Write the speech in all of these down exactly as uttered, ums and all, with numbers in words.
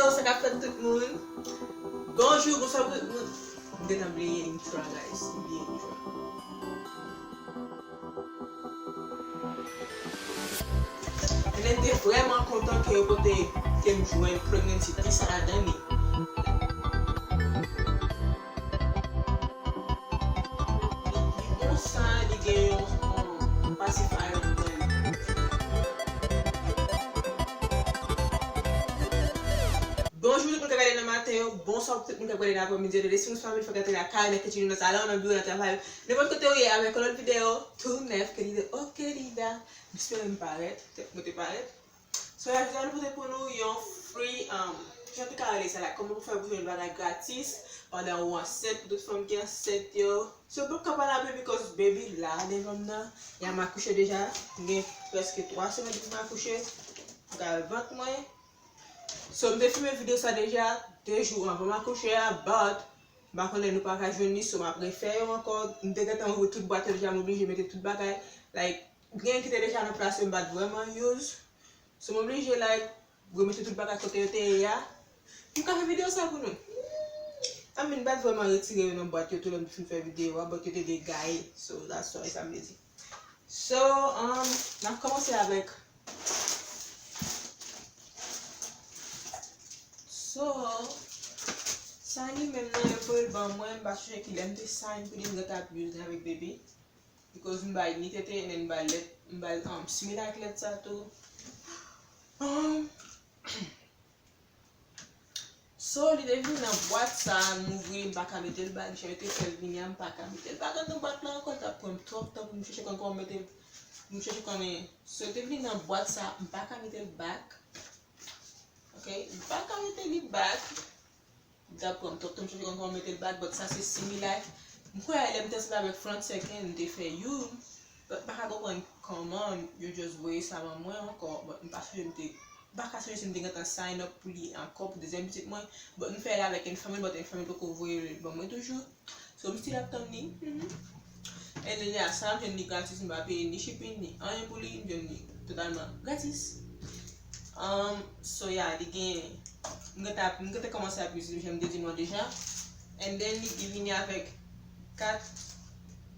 Sa k ap fèt tout moun? Bonjou, bonswa pou tout moun. M gentan bliye intro a, guys. M bliye intro a. And then, m te vrèman kontan ke yo pote, ke m jwenn pregnancy test sa ladan li. Li bon sa, li gen yon, yon pacifier ladan li. Bonjou tout moun k ap gade nan maten yo, bonswa pou tout moun k ap gade nan aprèmidi yo, depi si nou swa vin fè gate lakay, nan kitchen, nan salon, nan biwo, nan travay, nenpòt kote ou ye, avèk yon lòt videyo tou nèf, querida, oh querida. M espere m parèt, mwen te parèt. So, jodi a nou pote pou nou yon free, um, kijan nou ka rele sa la, kòman pou fè pou jwenn bagay gratis pandan ou ansent, pou tout fanm ki ansent yo. So, m p ap ka pale anpil because baby la devan m nan, e a m akouche deja, m gen prèske twa semèn depi m akouche, m ka wè vant mwen. So, m te filme videyo sa deja de jou anvan m akouche a, but m pa konnen nou pa ka jwenn li, so m ap refè yo ankò. M te gentan ouvri tout bwat yo deja, m oblije mete tout bagay. Like, gen ki te deja nan plas yo, m pa t vrèman use. So, m oblije, like, remete tout bagay kote yo te ye a. M ka fè videyo sa pou nou. I mean, m pa t vrèman retire yo nan bwat yo tou lè m fin fè videyo a, but yo te degaye. So, that's why sa m vle di. So, um, n ap kòmanse avèk. So, sa li menm nan, yo voye l ban mwen, m pa sonje ki lè m te sign pou li, m gentan ap use li avèk baby. Because m bay ni tete, and then m bay lèt, m bay, um, Similac lèt sa tou. Um, So, li te vin nan bwat sa, m ouvri, m pa ka mete l back, jan yo te fè l vini a, m pa ka mete l back anndan bwat la ankò, l t ap pran m twòp tan pou m chèche konn kòman m mete l, pou m chèche konnen. So, li te vin nan bwat sa, m pa ka mete l back. Ok, m pa ka mete li back. Li t ap pran m twòp tan pou m chèche konn kòman m mete l back, but sa se Similac. M kwè lè m te ansanm avèk Frank Second, m te fè youn. But m pa ka konprann kòman yo just voye sa ban mwen ankò. But m pa sonje m te, m pa ka sonje si m te gentan sign up pou li ankò pou dezyèm pitit mwen. But m fè l avèk yon fanmi, but yon fanmi poko voye l ban mwen toujou. So m still ap tann li. Mhm. And then, yeah, sa m jwenn li gratis, m pa peye ni shipping, ni anyen pou li, m jwenn li totalman gratis. Um, so, yeah, li gen, m gentan, m gentan kòmanse ap use li, jan m te di nou an deja. And then, li, li vini avèk kat,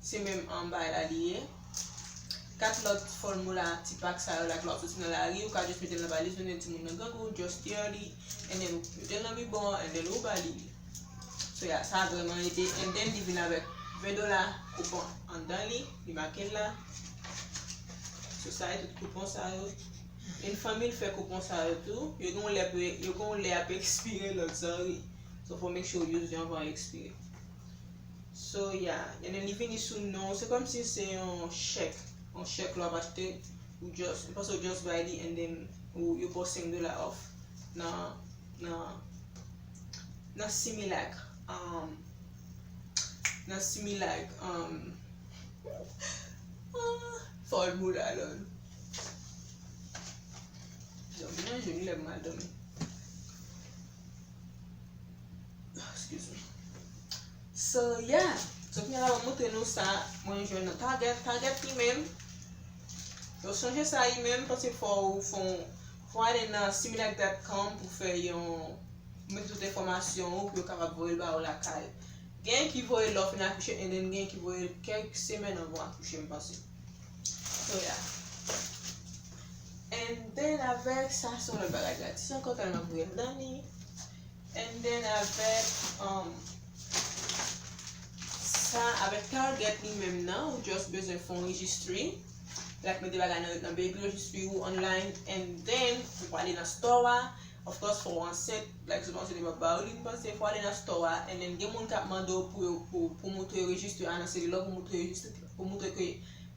se menm anba la li ye. Kat lòt fòmila ti pak sa yo, like, lè w ap soti nan lari, ou ka just mete l nan valiz ou, nan timoun nan gang ou, just tear li, and then ou mete l nan bibwon, and then ou ba li. So, yeah, sa vrèman ede. And then, li vin avèk ven dola koupon anndan li, li make l la. So, sa e tout koupon sa yo. Yon fanmi l fè koupon sa yo tou. Yo gen yon lè pou, yo gen yon lè ap ekspire, lòt, sorry. So, fò make sure w use li anvan l ekspire. So, yeah. And then, li vini sou non. Se kòmsi se yon chèk. Yon chèk lè w ap achte. Ou just, m panse w just bay li, and then, ou, yo ba w senk dola off. Nan, nan, nan Similac. Um, nan Similac. Um, ah, fòmila, Lòd. Dòmi nan je m lè m al dòmi. Excuse me. So, yeah. So, kounye a la, mwen montre nou sa mwen jwenn nan Target. Target li menm, yo chanje sa li menm, paske fò ou fè yon, fò w ale nan similac dot com pou fè yon, mete tout enfòmasyon ou pou yo kapab voye l ba ou lakay. Gen ki voye lè w fin akouche, and then gen ki voye l kèk semèn anvan w akouche, m panse. So, yeah. And then, avèk sa, se yon lòt bagay gratis ankò, tèlman m renmen li. And then, avèk, um, sa, avèk Target li menm nan, ou just bezwen fè yon registry. Like, mete bagay nan, nan baby registry ou online. And then, ou prale nan store a. Of course, fò w ansent, like, sou ansent, yo p ap ba ou li, m panse, fò w ale nan store a, and then gen moun k ap mande w pou yo, pou, pou moutre rejistre a nan selil ou, pou moutre rejistre, pou moutre ke,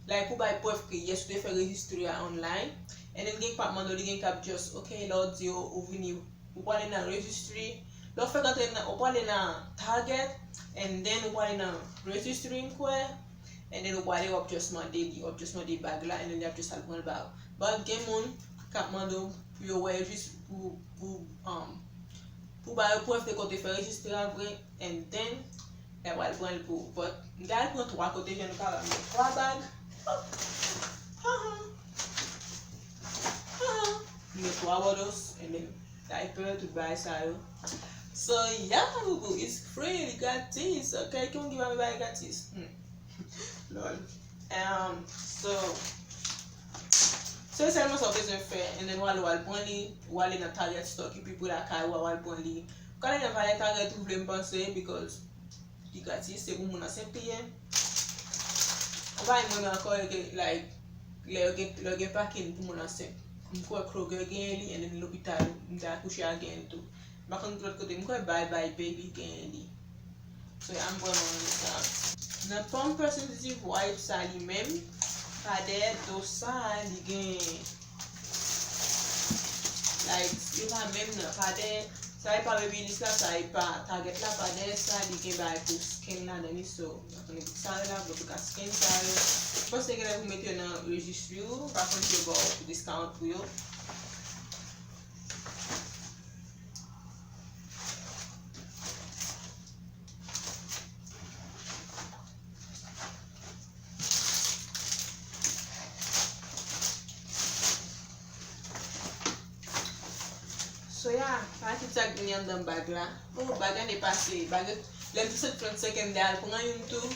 like, pou bay prèv ke, yes, ou te fè rejistre a online, and then gen k ap mande w li, gen k ap just, ok, lè w di yo, ou vini, ou prale nan registry, lè w fèk antre nan, ou prale nan Target, and then ou prale nan registry, m kwè, and then ou prale, w ap just mande li, w ap just mande bag la, and then y ap just al pran l ba ou. But gen moun k ap mande w pou yo wè jis pou, pou, um, pou ba yo prèv de ke w te fè rejistre a vre, and then, y ap al pran l pou ou. But, m te al pran twa kote, jan nou ka wè, m gen twa bag. Ha, ha. Ha, ha. M gen twa bòdòs, and then, diaper, tout bagay sa yo. So, yeah, boo boo, it's free, li gratis, ok? Ki moun ki pa vle bagay gratis? Hmm. Lol. Um, so, se sèlman sa w bezwen fè, and then w al, w al pran li, w ale nan Target Store ki pi pre lakay ou a, w al pran li. Ou ka ale nan valè Target ou vle, m panse, because li gratis, se pou moun ansent li ye. Ou pa mwen ankò, like, lè yo gen, lè yo gen pakin pou moun ansent. M kwè Kroger genyen li, and then lopital, m te akouche a genyen l tou. M pa konn ki lòt kote, m kwè Bye Bye Baby genyen li. So, yeah, m vrèman renmen sa. Nan Pampers Sensitive Wipe sa li menm, pa dèyè do sa, li gen, like, yo pa menm nan, pa dèyè, sa e pa Babyliss la, sa e pa Target la, pa dèyè sa, li gen bagay pou scan ladan li, so, m pa konnen ki sa yo la, but ou ka scan sa yo. M panse gen lè pou mete yo nan rejistri ou, pa konn si yo ba w discount pou yo. So, yeah, pa tout sa k vini anndan bag la. Oh, bag ane pase, bag, lè m te sot trannsenk an, m te al pran youn tou.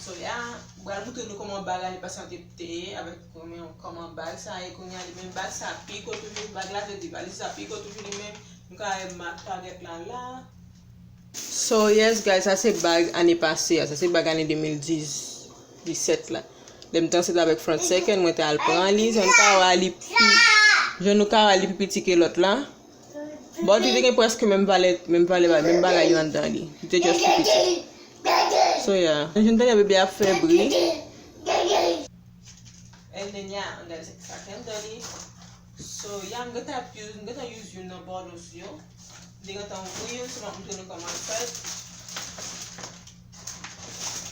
So, yeah, m pral montre nou kòman bag ane pase an te, te ye, avèk kòman, kòman bag sa ye kounye a, li menm bag sa pi gwo toujou, bag la vle di valiz sa pi gwo toujou li menm. Nou ka wè mak Target la la. So, yes, guys, sa se bag ane pase a. Sa se bag ane de mil disèt la. Lè m te ansent avèk Front Second, mwen te al pran li. Jan nou ka wè li pi, jan nou ka wè li pi piti ke lòt la. But li te gen prèske menm valè, menm valè, menm bagay yo anndan li. Li te just pi piti. So, yeah. Jan nou tande bebe ap fè bri. And then, yeah, and then sa ki anndan li. So, yeah, m gentan ap use, m gentan use youn nan bòdous yo. M te gentan ouvri youn, so m ap montre nou kòman l fèt.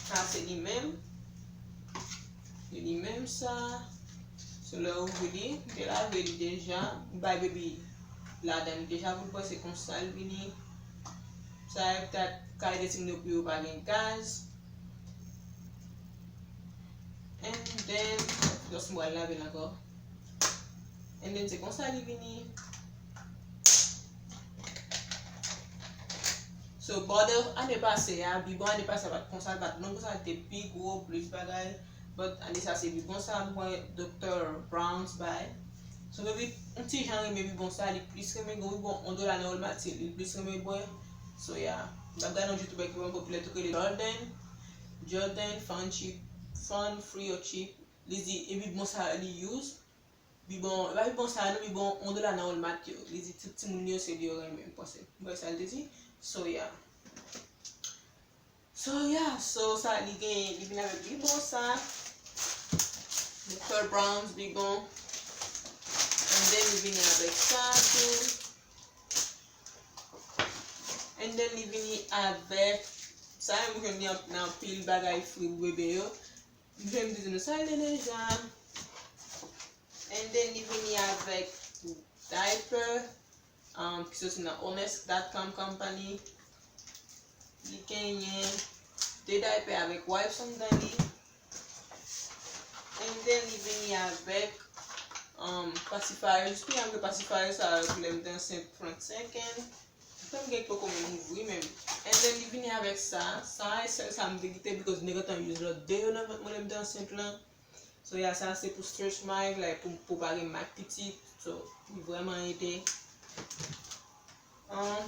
Sa se li menm. Se li menm sa. So, lè w ouvri li, m te lave li deja. M bay baby ladan li deja pou l pran, se konsa l vini. Sa e petèt kalite timoun yo pou yo pa gen gaz. And then, just m pral lave l ankò. And then, se konsa li vini. So, bòdous ane pase a, bibwon ane pase a pa t konsa, li pa t long konsa, li te pi gwo, plis bagay. But ane sa se bibwon sa, mwen Doktè Brown's bay. So, maybe, yon ti jan renmen bibwon sa, li plis renmen, gen yon bibwon yon dola nan Walmart, se li plis renmen bwè. So, yeah. M t ap gade yon YouTuber ki vrèman popilè tou, ki rele Jordan. Jordan, Fun Cheap, Fun Free or Cheap. Li di, e bibwon sa li use. Bibwon, e pa bibwon sa non, bibwon yon dola nan Walmart yo. Li di tout timoun yo se li yo renmen, m panse. M wè sa l te di. So, yeah. So, yeah, so sa li gen, li vin avèk bibwon sa. Doktè Brown's bibwon. And then li vini avèk sa tou. And then li vini avèk, sa menm ou jwenn li an-, nan anpil bagay free pou bebe yo. M jwenn m te di nou sa l ye deja. And then li vini avèk diaper, um, ki soti nan honest dot com company. Li genyen de diaper avèk wipes anndan li. And then li vini avèk, um, pacifier. Jis pi antre pacifier sa yo pou lè m te ansent Front Second. Fè m gen poko menm ouvri menm. And then li vini avèk sa. Sa e sèl sa m te kite because m te gentan use lòt de yo nan vant mwen lè m te ansent lan. So, yeah, sa se pou stretch mark, like, pou, pou pa gen mak pitit. So, li vrèman ede. Um,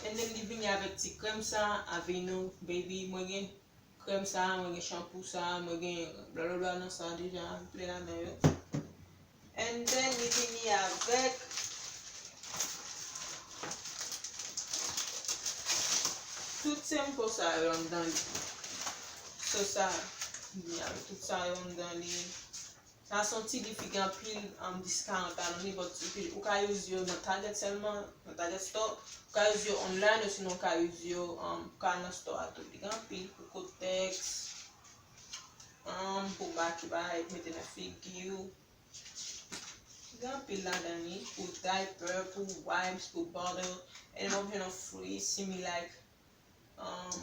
and then li vini avèk ti krèm sa, Aveeno, baby, mwen gen krèm sa, mwen gen shampoo sa, mwen gen blablabla nan sa deja, li plen ladan yo. And then li vini avèk tout sample sa yo anndan li. So sa, li vini avèk tout sa yo anndan li. Sa se yon ti gift ki gen anpil, um, discount ladan li, but ou, ou ka use yo nan Target sèlman, nan Target Store. Ou ka use yo online, osinon ou ka use yo, um, ou ka al nan store a tou. Li gen anpil pou Kotex, um, pou make bay, mete nan figi w. Li gen anpil ladan li, pou diaper, pou wipes, pou bottle. And w ap jwenn yon free Similac, um,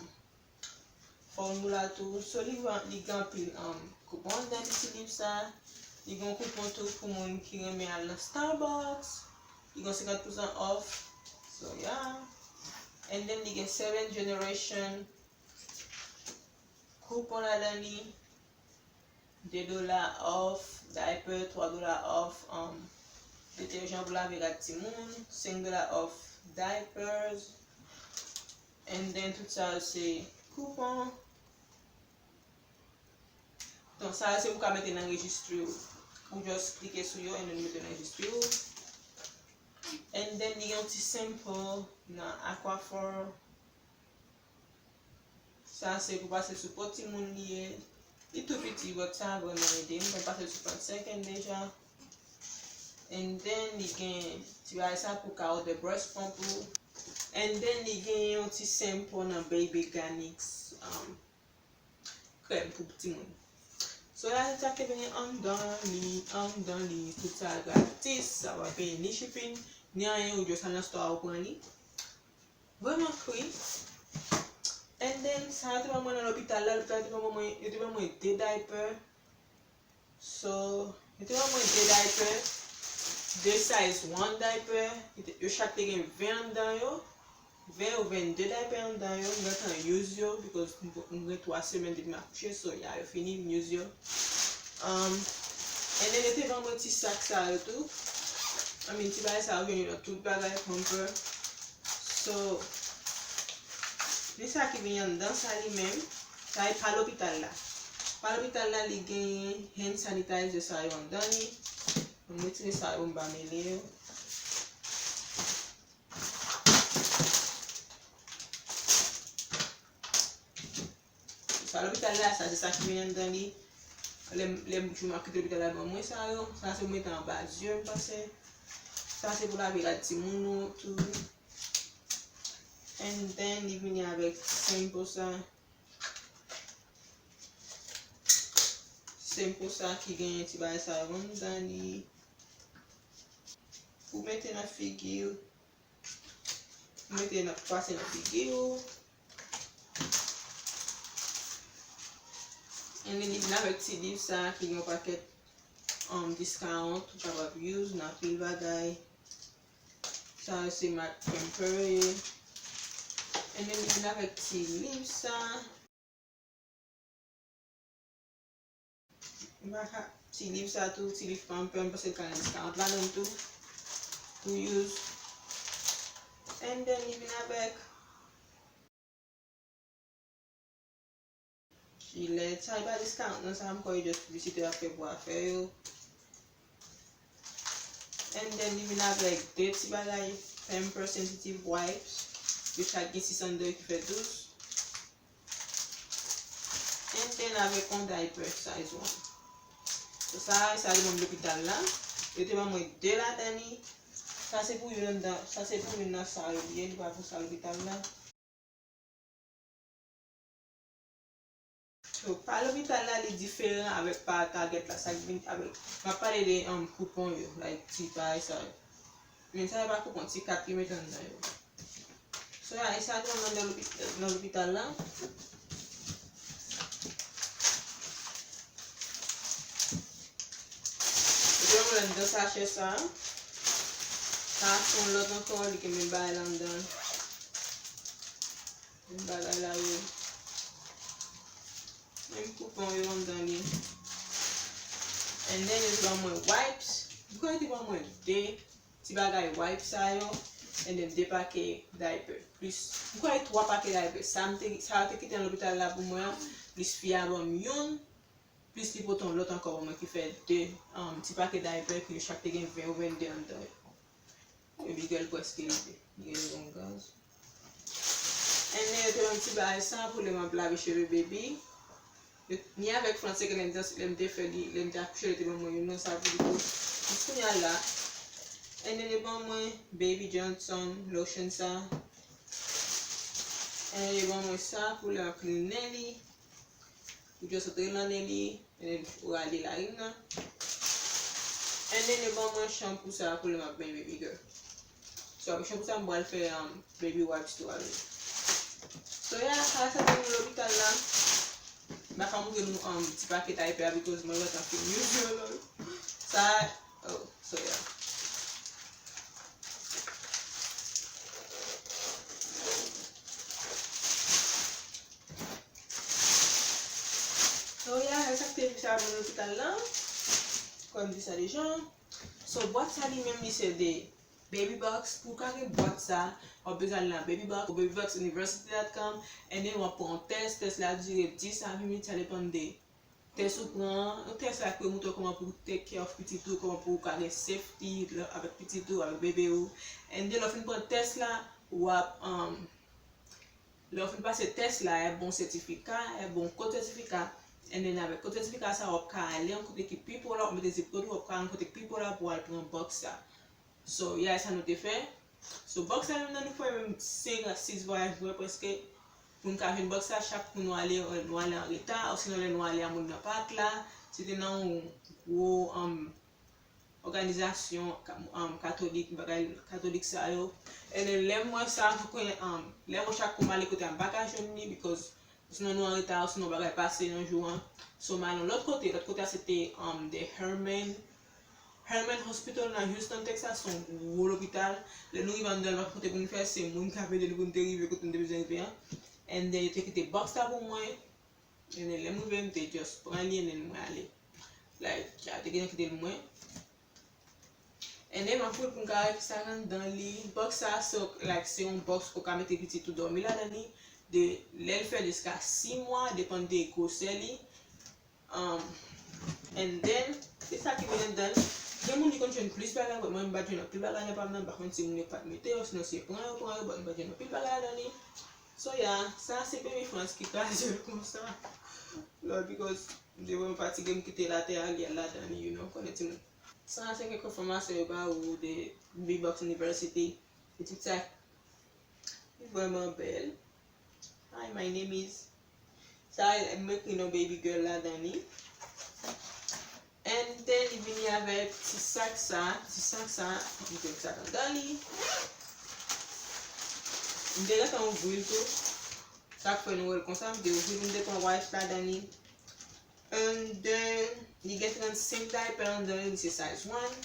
fòmila tou. So, li gen, li gen anpil, um, koupon anndan li ti liv sa. Li gen yon koupon tou pou moun ki renmen al nan Starbucks. Li gen senkant pousan off. So, yeah. And then li gen seven generation coupon ladan li. De dola off diaper, twa dola off, um, detèjan pou lave rad timoun, senk dola off diapers. And then tout sa yo se coupon. Donk, sa yo se pou ka mete nan rejistri w. Ou just klike sou yo and then mete nan rejistri w. And then li gen yon ti sample nan Aquaphor. Sa se pou pase sou po timoun li ye. Li tou piti, but sa vrèman ede m. Mwen pase sou trannsenk an deja. And then li gen ti bagay sa pou ka ouvè breast pump ou. And then li gen yon ti sample nan Baby Organics, um, krèm pou timoun. So la, sa ki vini anndan li, anndan li, tout sa gratis, sa pa peye ni shipping, ni anyen, ou just al nan store a, ou pran li. Vrèman free. And then, sa yo te ban mwen nan lopital la, lopital te ban mwen, yo te ban mwen de diaper. So, yo te ban mwen de diaper, de size one diaper, yo te, yo chak te gen ven anndan yo, ven ou vennde diaper anndan yo, m gentan use yo, because m, m gen twa semèn depi m akouche, so, yeah, yo fini, m use yo. Um, and then yo te ban mwen ti sak sa yo tou. I mean, ti bagay sa yo jwenn yo nan tout bagay, pamper. So, men sa ki vin anndan sa li menm. Sa e pa lopital la. Pa lopital la, li gen hand sanitizer sa yo anndan li. Mwen retire sa yo, m pa mele yo. Sa lopital la, sa se sa ki vin anndan li. Lè m, lè m, jou m ap kite lopital la, ban mwen sa yo. Sa se pou mete anba zye m, m panse. Sa se pou lave rad timoun ou tou. And then, li vini avèk sample sa. Sample sa ki genyen ti bagay sa yo anndan li. Pou mete nan figi w. Mete nan, pase nan figi w. And then li vin avèk ti liv sa ki gen yon pakèt, um, discount ou kapab use nan pil bagay. Sa se mak Pamper ye. And then li vin avèk ti liv sa. M pa ka, ti liv sa tou, ti liv Pamper, m panse l ka nan discount ladan l tou. Pou use. And then li vin avèk jilèt. Sa e pa discount non, sa m kwè e just piblisite y ap fè pou afè yo. And then li vin avèk de ti bagay Pamper Sensitive Wipes. Yo chak gen sis anndan yo ki fè douz. And then avèk yon diaper size one. So, sa, sa li ban m lopital la. Yo te ban mwen de ladan li. Sa se pou youn anndan, sa se pou youn nan sa yo ye, li pa pou sa lopital la. So, pa lopital la, li diferan avèk pa Target la. Sa k vin avèk, m ap pale de, um, koupon yo, like, ti bagay sa yo. Men sa yo pa koupon, ti kat yo mete anndan yo. So, yeah, e sa tou anndan lopi-, nan lopital la. Epi yo mete anndan sachè sa. Sa se yon lòt ankò, li gen menm bagay la anndan. Menm bagay la yo. Menm koupon yo anndan li. And then yo te ban mwen wipes. M kwè yo te ban mwen de ti bagay wipe sa yo, and then de pake diaper. Plis, m kwè twa pake diaper. Sa m te, sa yo te kite nan lopital la pou mwen an, plis fi a ban m youn, plis li pote yon lòt ankò ban mwen ki fè de, um, ti pake diaper ki yo chak te gen ven ou vennde anndan yo. Baby girl prèske rive. Li gen yon gaz. And then yo te ban m ti bagay sa pou lè m ap lave cheve baby. Yo, ni avèk Franse ke lè m te, lè m te fè li, lè m te akouche, yo te ban mwen youn nan sa pou li tou. Jis kounye a la. And then yo ban mwen Baby Johnson lotion sa. And then yo ban mwen sa pou lè m ap clean nen li. Ou just antre nan nen li, and then ou rale larin nan. And then yo ban mwen shampoo sa pou lè m ap benyen baby girl. So, apre shampoo sa, m pral fè, um, baby wipes tou avè l. So, yeah, sa, sa te nou lopital la. M pa ka montre nou, um, ti pakèt diaper a, because mwen gentan fin use yo la. Sa, oh, so, yeah. Nan lopital la, kòm m di sa deja. So, bwat sa li menm, li se de Baby Box. Pou w ka gen bwat sa, w ap bezwen al nan Baby Box, ou baby box university dot com, and then w ap pran yon tès. Tès la dire dis a ven minit, sa depann de tès ou pran an. Yon tès la ki pou montre w kòman pou w take care of pitit ou, kòman pou w ka gen safety lè, avèk pitit ou, avèk bebe ou. And then lè w fin pran tès la, w ap, um, lè w fin pase tès la, y ap ba w sètifika, y ap ba w kòd sètifika. And then avèk kòd sètifika sa, w ap ka ale yon kote ki pi pre w la, w ap mete zip kòd ou, w ap ka ale yon kote ki pi pre w la pou w al pran box sa. So, yeah, sa nou te fè. So, box la menm nan nou fè menm senk a sis vwayaj vre prèske. Pou n ka jwenn box la, chak kou nou ale, nou ale an reta, osinon lè nou ale a moun nan pa t la, se te nan yon gwo, um, òganizasyon ka-, um, katolik, bagay katolik sa yo. And then lè m wè sa, mwen, um, lè m wè chak kou m ale kote a, m pa ka jwenn li, because osinon nou an reta, osinon bagay pase nan jou an. So, m al yon lòt kote. Lòt kote a, se te, um, The Hermann, Hermann Hospital nan Houston, Texas. Se yon gwo lopital. Lè nou rive anndan, lòt kote pou n fè, se moun k ap ede nou pou n te rive kote n te bezwen rive an. And then, yo te kite box la pou mwen. And then, lè m rive, m te just pran li, and then mwen ale. Like, yo te gentan kite l mwen. And then, m ap fouye pou m ka wè kisa k anndan li. Box sa, so, like, se yon box ke w ka mete pitit ou dòmi ladan li. De lè l fèt jiska sis mwa, depann de gwosè li. Um, and then, se sa ki vin anndan l. Gen moun ki konn jwenn plis bagay, but mwen, m pa t jwenn anpil bagay nan pa m nan. M pa konn si moun yo pa t mete yo, sinon se pran yo, pran yo, but m pa t jwenn anpil bagay ladan li. So, yeah, sa se Baby Franz ki kraze l konsa. Lord, because m te vrèman fatige, m kite l atè a, li al ladan li, you know, konnen timoun. Sa se kèk enfòmasyon yo ba ou de Baby Box University. Pitit sa, li vrèman bèl. Hi, my name is. Sa, m ekri non baby girl ladan li. And then, li vini avèk ti sak sa, ti sak sa, m te met sa anndan li. M te gentan ouvri l tou. Sa k fè nou wè l konsa, m te ouvri l, m te pran wipes ladan li. And then, li gen trannsenk diaper anndan li, li se size one.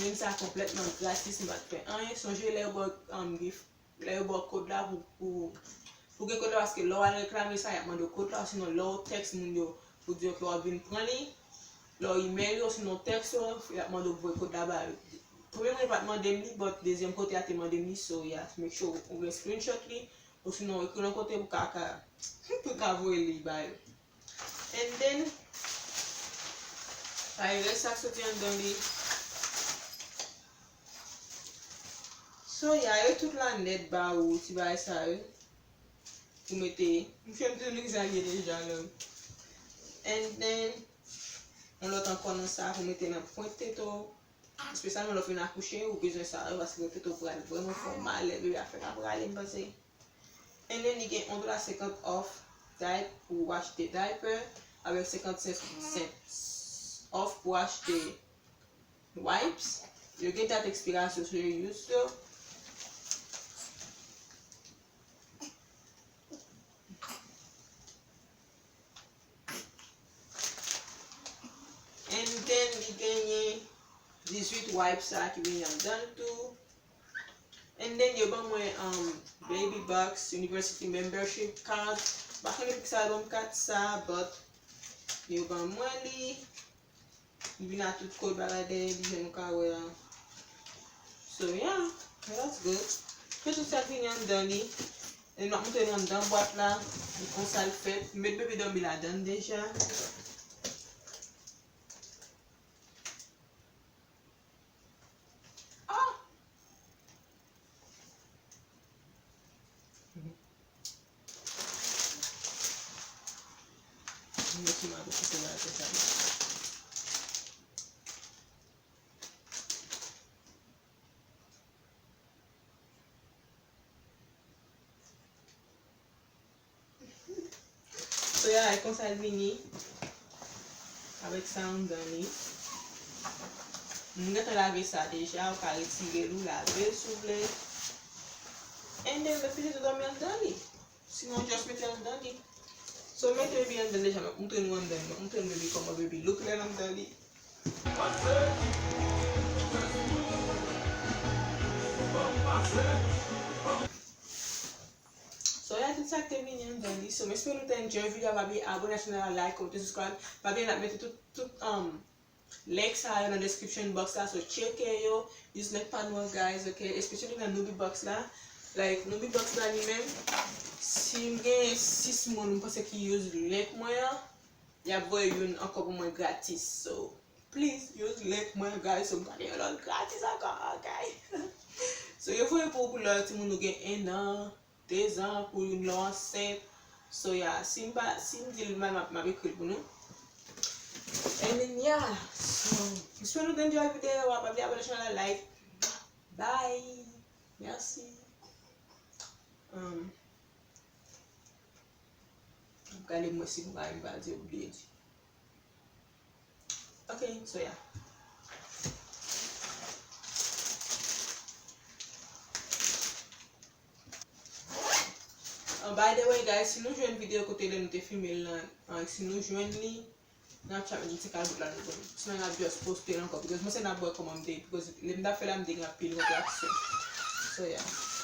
Menm sa konplètman gratis, m pa t fè anyen. Sonje lè yo ba w, um, gift, lè yo ba w kòd la pou, pou, pou gen kòd la, paske lè w al reklame sa, y ap mande w kòd la, sinon lè w tèks moun yo pou di yo ke w ap vin pran li, lè w email yo, sinon tèks yo, y ap mande w voye kòd la ba yo. Premye moun yo pa t mande m li, but dezyèm kote a te mande m li, so, yeah, make sure ou gen screenshot li, osinon ekri l yon kote pou ka, ka, pou ka voye li ba yo. And then, bagay rès sa k soti anndan li. So, yeah, yo tout la nèt ba ou, ti bagay sa yo. Pou mete, m fè m te egzagere deja la. And then, yon lòt ankò nan sa pou mete nan pwent tete w. Espesyalman lè w fin akouche, ou bezwen sa yo, paske tete w pral vrèman fè w mal, lè bebe a fèk ap rale, m panse. And then, li gen yon dola senkant off diaper pou achte diaper, avèk senkant sent off pou achte wipes. Yo gen dat ekspirasyon sou yo use yo. And then, li genyen dizuit wipes sa ki vini anndan l tou. And then, yo ban mwen, um, Baby Box University Membership Card. M pa konnen poukisa yo ban m kat sa, but yo ban mwen li. Li vin ak tout kòd bagay dèyè li, jan nou ka wè a. So, yeah, that's good. Se tout sa k vini anndan li. E m ap montre nou anndan bwat la, e konsa l fèt. M met bebe dòmi ladan l deja. Ah! Mwen ti mwen pou kote la, se sa. So, yeah, e konsa l vini. Avèk sa anndan li. M gentan lave sa deja, ou ka retire l, ou lave l si w vle. And then, met pitit ou dòmi anndan li. Sinon, just mete anndan li. So, mete baby anndan deja, m ap montre nou anndan, m ap montre nou baby kòman baby look lè l anndan li. So, yeah, tout sa Sa te vini anndan li. So, m espere nou te enjoy video a. Pa bliye abone ak chanèl la, like, komante, subscribe. Pa bliye n ap mete tout, tout, um, link sa yo nan description box la. So, tcheke yo. Use link pa nou an, guys, ok? Especially nan Nubi box la. Like, Nubi box la li menm, si m gen sis moun m panse ki use link mwen an, y ap voye youn ankò pou mwen gratis. So, please, use link mwen, guys. So, m gade yon lòt gratis ankò, ok? So, yo voye pou, pou lè timoun ou gen en an, de zan, pou youn lè w ansent. So, yeah, si m pa, si m di l mal, m ap, m ap ekri l pou nou. And then, yeah. So, m espere nou te enjoy video a. Pa bliye abone chanèl la, like. Bye. Merci. Um, gade mwen si m pa, m pa di, oubli di. Ok, so yeah. Uh, by the way, guys, si nou jwenn video kote lè nou te filme l lan, uh, si nou jwenn li, n ap try met yon ti kalbut la nou konn. Sinon, n ap just poste l ankò, because mwen se n ap wè kòman m te, because lè m t ap fè la, m te gen anpil kontraksyon. So, yeah.